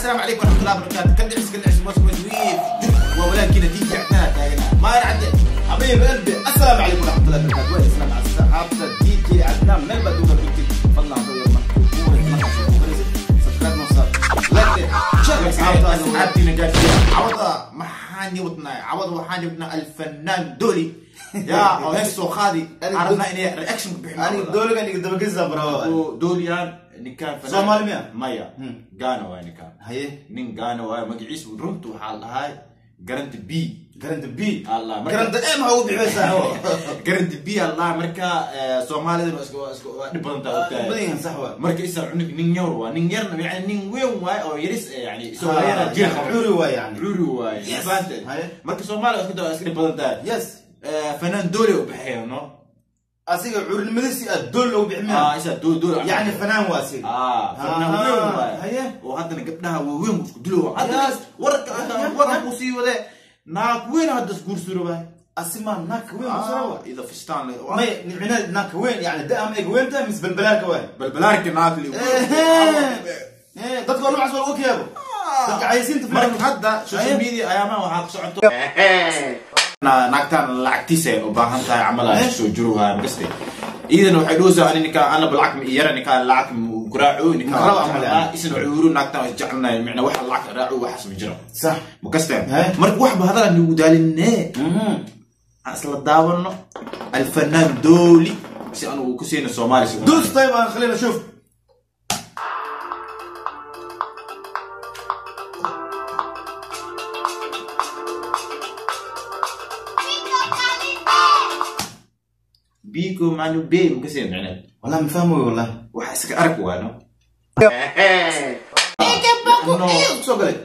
السلام عليكم ورحمة الله وبركاته. كدعس كدعس وسويف ولكن نتيجة عندنا تاعنا ما يرعد حبيب قلبي. السلام عليكم ورحمة الله وبركاته. والسلام على الصحابة دي جي عدنان من بدوك بيكتب فضلا عوض محاني وطنا عوض وحاني وطنا الفنان دولي يا هسه خادي عرفنا اني رياكشن بحنا انا دولي كان يقدر كذا برا دوليان نكان فنان صومالي ميا مايا غانا واي نكان هي نين غانا واي مقعيس ورنتو حال هاي قرنت بي قرنت بي الله قرنت ام هو بيحسها هو قرنت بي الله مركا Soomaalida isku isku dhib badan badan sax waa marka isa cunug nin yar waa nin yarna yani nin weyn waay oo yaris yani Soomaalida jir curi waa yani curi waay fahanteen marka Soomaalida isku daa isku dhib badan tahay yes fanaan dooli u bixiyano asiga curinimadiisi aad dool loo biximay isa dool dool yani fanaan waa asiga fanaan weyn waay oo haddana gabdhaha waaweyn isku dilo hadda warka warka uu sii wade naag weyn hadda isguursuro waay اسمع ناك وين بسرعه اذا فستان ما نعنا ناك وين يعني دائما ايق وين تمس بالبلارك وين بالبلارك ناك اللي ايه dadka noocaas waa lagu keebo dadka caysiinta marka hadda social media ayaama waxaa ku socoto naagtan lacagtiisa u baahan tahay camal ay soo jiruha makastay iidan waxay dhoosaa ani ninka ana balacag ma yara ninka lacag mu garaaco ninka isna cuuru naagtan is jecelnahay macna waxa lacag raaco waxaas ma jiro sax makastay marka wax ba hadal aan ugu daalinee اصل داونو الفنان دولي سي انا وكسين الصومالي دوس. طيب خلينا نشوف بيكو مانو بي مكسين معناه والله ما فاهمه والله وحاسك ارك وانا soo galay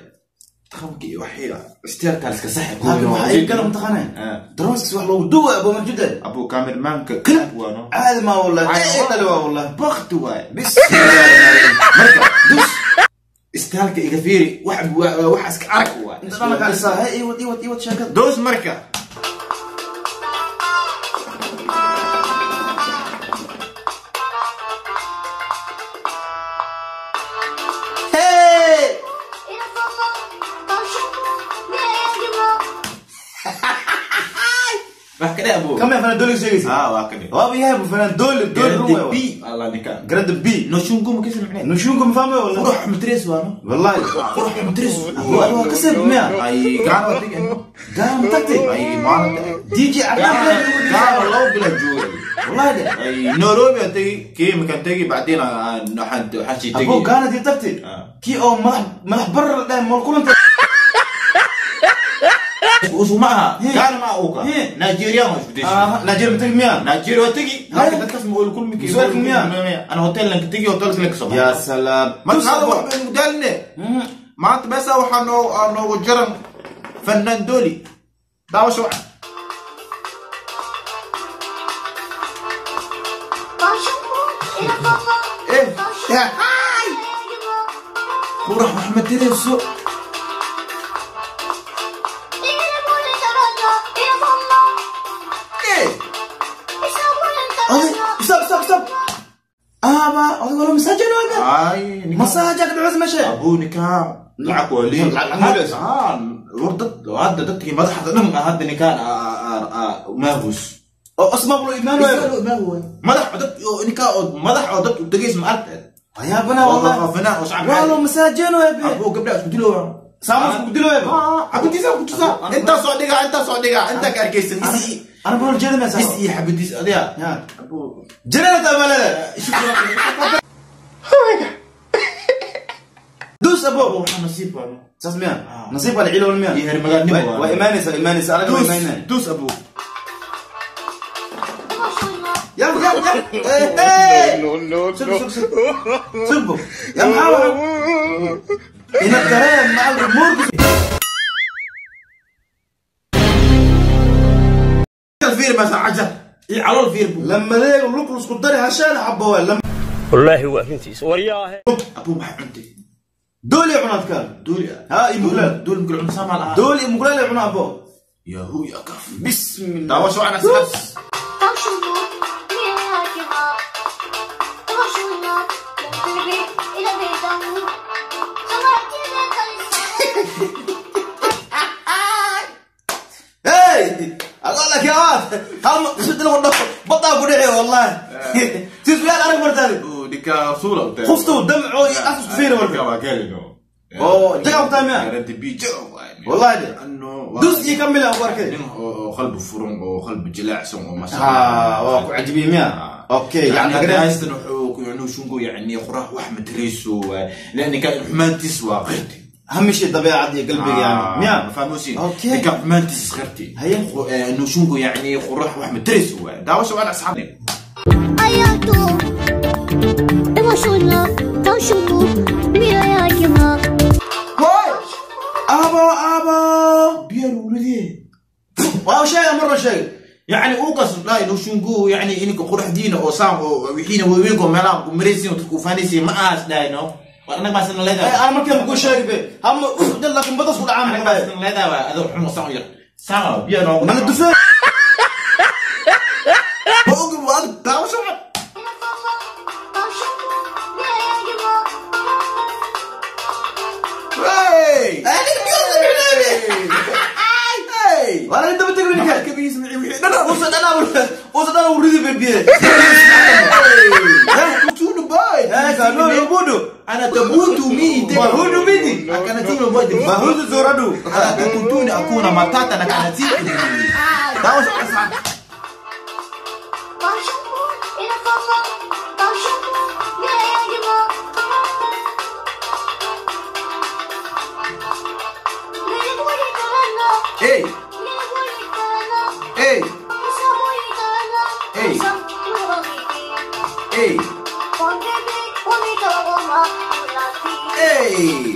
تخمكي وحيرة استيرك iska saxib waxay kala mutaqana drones wax loogu duwa abu marjuda abu cameraman ka kalab waano caadi ma wallahi ee dali waa wallahi bakti waay bis marka dus istaalka iga fiiri wax wax iska arag waay inta dhan ka saa hay iwad iwad iwad sheekad dus marka كده ابو كم يا فنان دولي شيء waa waa yahay abu فنان دولي دولي روي بي الله نكا جراند بي نوشونكو ما كسر معناه نوشونكو فاهمه والله روح متريس وانا والله روح متريس هو كسب ميا اي قاعد تيجي قام تكتي اي ما دي جي عدنان قاعد لو بلا جوي والله ده اي نيروبي تيجي كي مكان تيجي بعدين حد حشي تيجي ابو كانت تكتي كي او مدح بر ده مول كلن وسمعها كان مع اوكا نيجيريا مش بديش نيجيريا بتجي ميا نيجيريا تجي لكن dadkaas ma wada kulmi Su'aal miya ana hotel lanka tegi hotel lanka soo ya salaam marka hada wax baynu daalne maanta meesha waxaa noogu jiran fanaan dooli daawasho wacan eh qurax wax ma tirayso stop stop aba adiga wala masaajin wala ay masaajak dhucus mashe abu nikaa lacag waa leey wardad hadda dadkii madaxda dhan hadda nikaan maahus oo asma bulu iimaan waa madax dad nikaa oo madax oo dad degeys ma aragtay يا بنا والله فنان oo shacab wala masaajin waa abu gabdha isku dilo saama isku dilo waa xabadiisa ku tusaa inta soo dhiga inta soo dhiga inta ka arkaysan isi انا بقول جري ما is iyo xabadiis adiga abu جري تعمل دوس ابو waxa nasiib waa saas miya nasiib waa ciilo miya iyo heer magaalnimo waa iimaanaysa iimaanaysa anaga waa iimaanayna dus abu يلا يلا يلا no no سب سب سب سبه يا محاور هنا الكلام مع الجمهور الفير مثلا عجل على الفير لما ذيك اللقلص قدري هشال حبوه لما والله هو فهمتي ورياه ابو ما عندي دولي عناد كان دولي ها يمغلال دول مقل عن سامع دولي مغلال عنا ابو يا هو يا كف بسم الله داوشوا عن اصحاب هل سد له بطا قدعي والله تسوي انا مرتادي ديك صوره خفتو دمعو ياسس فير ولا كالينو او جاو تامع انت بيجو والله انه دوس يكمل اخبارك قلب فرن وقلب جلاعسون وما شاء الله عجبي ميا اوكي يعني هايستن يعني شنو يعني قراه واحمد ريسو لان كان حمان تسوى غيرتي اهم شيء الطبيعة دي قلبي يعني ميا فاهموسي اوكي كان حمان تسوى غيرتي هي انه شنو يعني قراه واحمد ريسو دا واش انا اصحابي ابا ابا بير ولدي واو شيء مرة شيء يعني اوقس لا انه شنقو يعني انك قرح دينا او سام وحين وينكم ملا مريسين وتكوفانيسي ما اس لا انه وانا ما سن لا انا ما كان بقول شيء به هم لكن بدس ولا عام ما سن لا هذا حمو سام ير سام بير ما ندفع وانا انت بتقول لي كبيس معي وحيد انا وصل انا وريدي بالبيت تونو باي هذا نو بودو انا تبوتو مي بهودو ميدي انا تونو باي بهودو زورادو انا توني اكون ماتاتا انا كانت داوس Hey! Hey! Hey! Hey! Hey!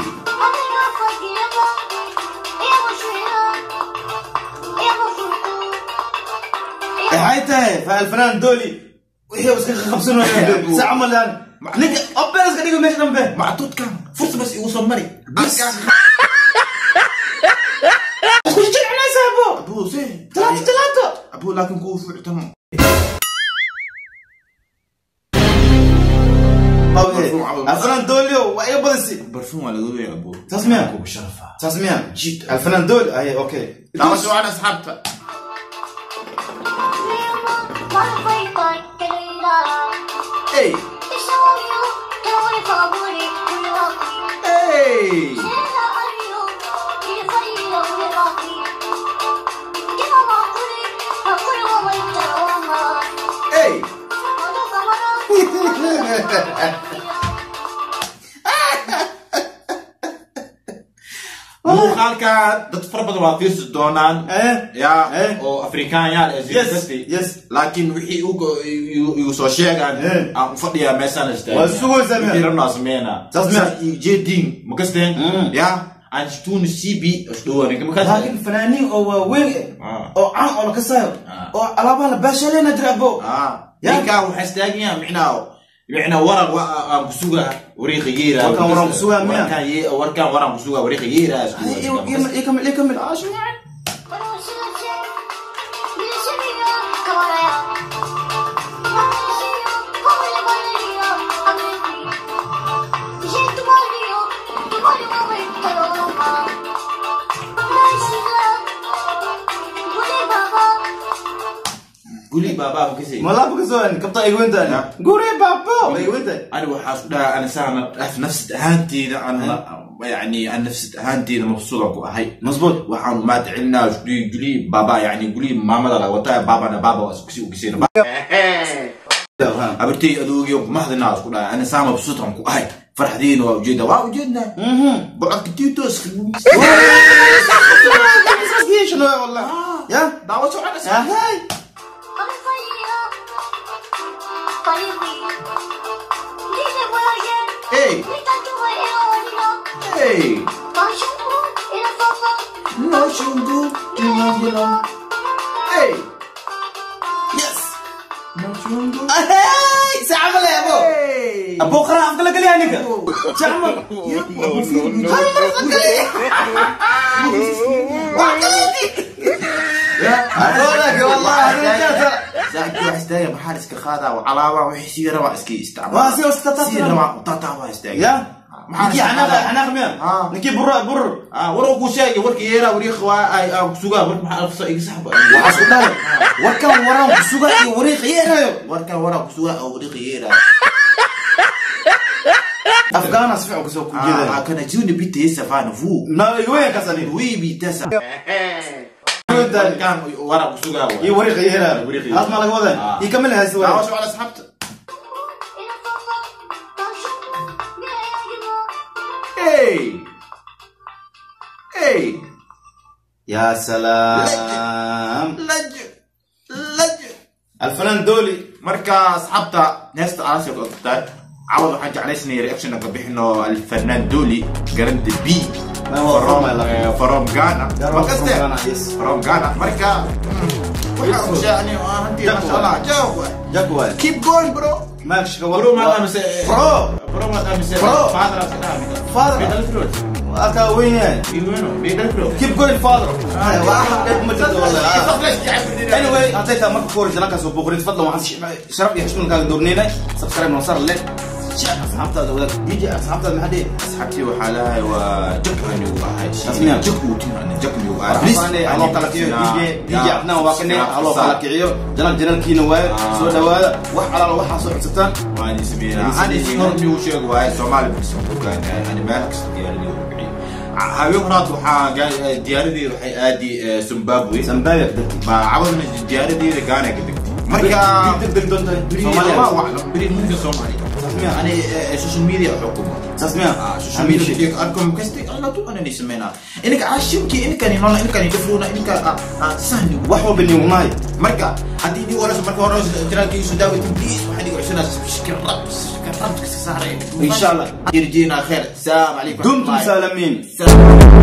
هاي فالفنان دولي وهي بس 50 ساعة ملان نك أبرز كده ماشي نبه معطوط كان فرصة بس يوصل مري بس ابو زين 3 ابو لكن كوف تمام الفنان دوليو واي بدسي برفون ولا دولي يا ابو تسميع شرفه تسميع جيت الفنان دول اي اوكي تعال شو انا سحبتها اي اي اي muuqaalka dad fara badan waa fiirsi doonaan ya oo afrikaanyaal yes laakiin wixii igu soo sheegaan aan u fadhiyaa meeshaan istaagay waa sugaysaa wixii rabnaa sameynaa jeedin ma kasteen ya aan jituun cb isdhowanin laakiin fanaaniin oo waaweyn oo caan oo la kasaayo oo alaabaha la baashaleena jira abo ninkaa waxaa istaagayaa micnaa معنى ورق aan ku sugaa wariiqa yeera warkan waran ku sugaa miya warkan waran ku sugaa wariiqa yeera ikamil قولي بابا بكسي ما لا بكسي كبطا يقول انت قولي بابا يقول انت انا وحاس لا انا سامر في نفس اهانتي انا يعني عن نفس اهانتي مبسوطه ku ahay مزبوط waxaan ma tacilna quli baba yani quli maamada la wata baba na baba isku ugiseen abartay aduugiyo mahdina isku dhaa ana saama mabsuutan ku ahay farxadiina waa ujeeda waa ujeedna bocodka tiito شنو والله يا دعوه socon هاي Hey! Hey! No shungu, Hey! Yes! No shungu. Hey! ساعة يا ابو. ابو قرا افضل لك لي انك. تعمل. يا والله ساعة واحد maxaa iska qaadaa calaaba wixii si yara waa iska isticmaal waa si iska si yara waa tata waa istaag ya Ninkii xanaaqa xanaaq miya? Ninkii burra bur. War uu ku sheegay warkii yeeraa wariiq waa ay aan ku sugaa war maxaa alfsa iga saxba. Waxaas ku dhahay warkan waraan ku sugaa iyo wariiq yeerayo. Warkan waraan ku sugaa oo wariiq yeeraa. Afgaana si fiican kusoo ku jeedaa. Kana jiuni bitesa fana vu. Na iweyn kasani. Wi bitesa. Warkan waraan ku sugaa iyo wariiq yeerayo. Haas ma laga wadaa? Ii kamil haysta waa. Waa soo asxaabta. Hey! Hey! يا سلام. لج لج الفنان دولي. Marka asxaabta heesta aan soo qodtay cawad waxaan jeclaysanay reaction ka bixino alfanaan Doli Garand B from Ghana. Makaste from Ghana. Marka waxa uu sheegay hanti ma sha Allah jaw Jaguar. Keep going bro. Max bro ma aamise bro bro ma aamise bro father father aka weyn yahay. Keep going father. Ma jirto wallahi. Anyway, hadday tahay marka ku horeysa halkaas oo booqrid, fadlan waxaan sharaf iyo xushmad kaaga doornaynay subscribe noo saar le share asxaabtaada wadaag DJ asxaabtaada maxaa dhihi. Asxaabtii waxaa lahay waa jak anigu ahay jak uu tin jak anigu ahay. Please haloo kala kiciyo DJ DJ Adnaan waa kane haloo kala kiciyo janal janalkiina waaye soo dhawaada wax alaala waxaa soo codsataan waan idin sameynaa. Ani si hor miyuu sheego waaye Soomaali bulsho ku gaanay ani meel kasta diyaaradii ugu bixiyay. Haween horaad waxaa diyaaradii waxay aadi Zimbabwe. Zimbabwe ka degtay. Ma cawadna diyaaradii Ghana ka degtay. Marka deg deg doonta Soomaaliya waa aclam beri mumkin Soomaaliya. Ani social media xukuma. Saas miya? Social media kii arkom kasti alla tu ana ni sameynaa. Inka cashimki inka ni nola inka ni dafruna inka sahni wax walba ni unahay. Marka haddii ni warayso marka hore channelkii soo daawatay please waxaan igu codsanaa subscribe ka saaray insha Allah. Irjiina khair. Salaam calaykum. Dumtum saalamiin. Salaam.